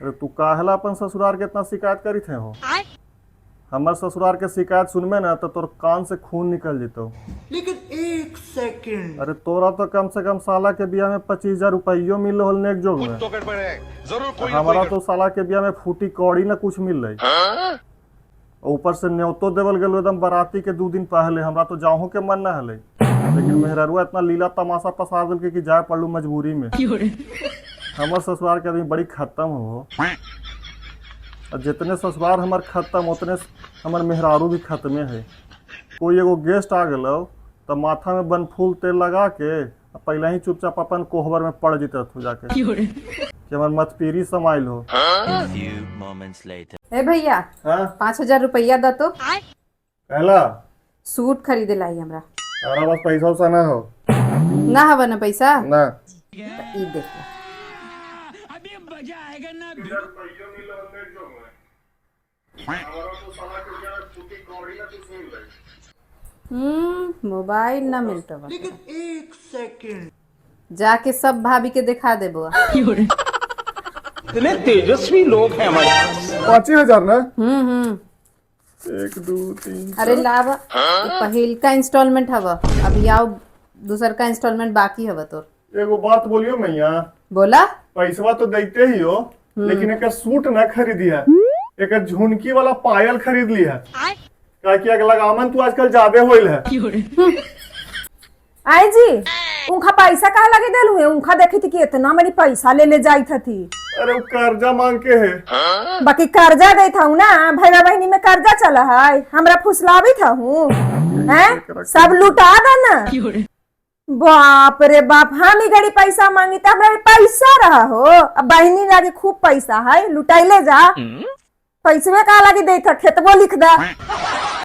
अरे तू काहेला अपन ससुरार के इतना शिकायत करी थे हो? हमर ससुरार के शिकायत सुनबे ना तो तोर कान से खून निकल जेतो। लेकिन एक सेकंड। अरे तोरा तो कम से कम साला के बियाह में 25,000 रुपयो मिल होल नेक जोग में। तो गड़बड़ है जरूर, कोई ना हमारा कोई तो साला के बियाह में फूटी कौड़ी ना कुछ मिल रही। ऊपर से न्योतो देवल गेलो एकदम बराती के 2 दिन पहले। हमरा तो जाहू के मन न हले, लेकिन मेहररुआ इतना लीला तमाशा पसार देलके कि जाए पड़लू मजबूरी में। हमर ससुराल के आदमी बड़ी खत्म हो, और जितने ससुराल हमर खत्म उतने हमर मेहरारू भी खत्मे है। कोई एगो गेस्ट आ गेलो तो माथा में बनफूल तेल लगा के आ पहले ही चुपचाप अपन कोहबर में पड़ जीते तू जाके कि हमर मतपीरी समाइल हो। A few moments later. ए भैया। हाँ? 5,000 रुपया द तो। कहला? सूट खरीदे लाई हमरा। तारा पास पैसा उसा ना हो? ना हवा ना पैसा? ना। त ई देख ला। मोबाइल ना मिलता बा। लेकिन एक सेकंड। जाके सब भाभी के दिखा दे बुआ। इतने तेजस्वी लोग हैं हमारे पास। 5,000 ना? हम्म। 1 2 3। अरे लावा, ई पहिलका इंस्टॉलमेंट हवा, अभी आओ दूसर का इंस्टॉलमेंट बाकी हवा तोर। एगो बात बोलियो मैया? बोला। पैसवा तो देते ही हो, लेकिन एक सूट ना खरीदी है, एक झुनकी वाला पायल खरीद ली है, काहे कि लगामन तू आजकल ज्यादा होइल है। आई जी, उनका पैसा कहाँ लगे देलू है? उनका देखी थी कि इतना मनी पैसा ले ले जाई थी। अरे वो कर्जा मांग के है। बाकी कर्जा दे था ना, भैया बहनी में कर्जा चला है, हमरा फुसलावी था हूँ हैं, सब लुटा दे ना। बाप रे बाप, हम ही घड़ी पैसा मांगी तो हमरा पैसा रहा हो, अब बहनी लागे खूब पैसा है, लुटाइले जा। पैसवे का लागे दे था, खेतबो लिख दा।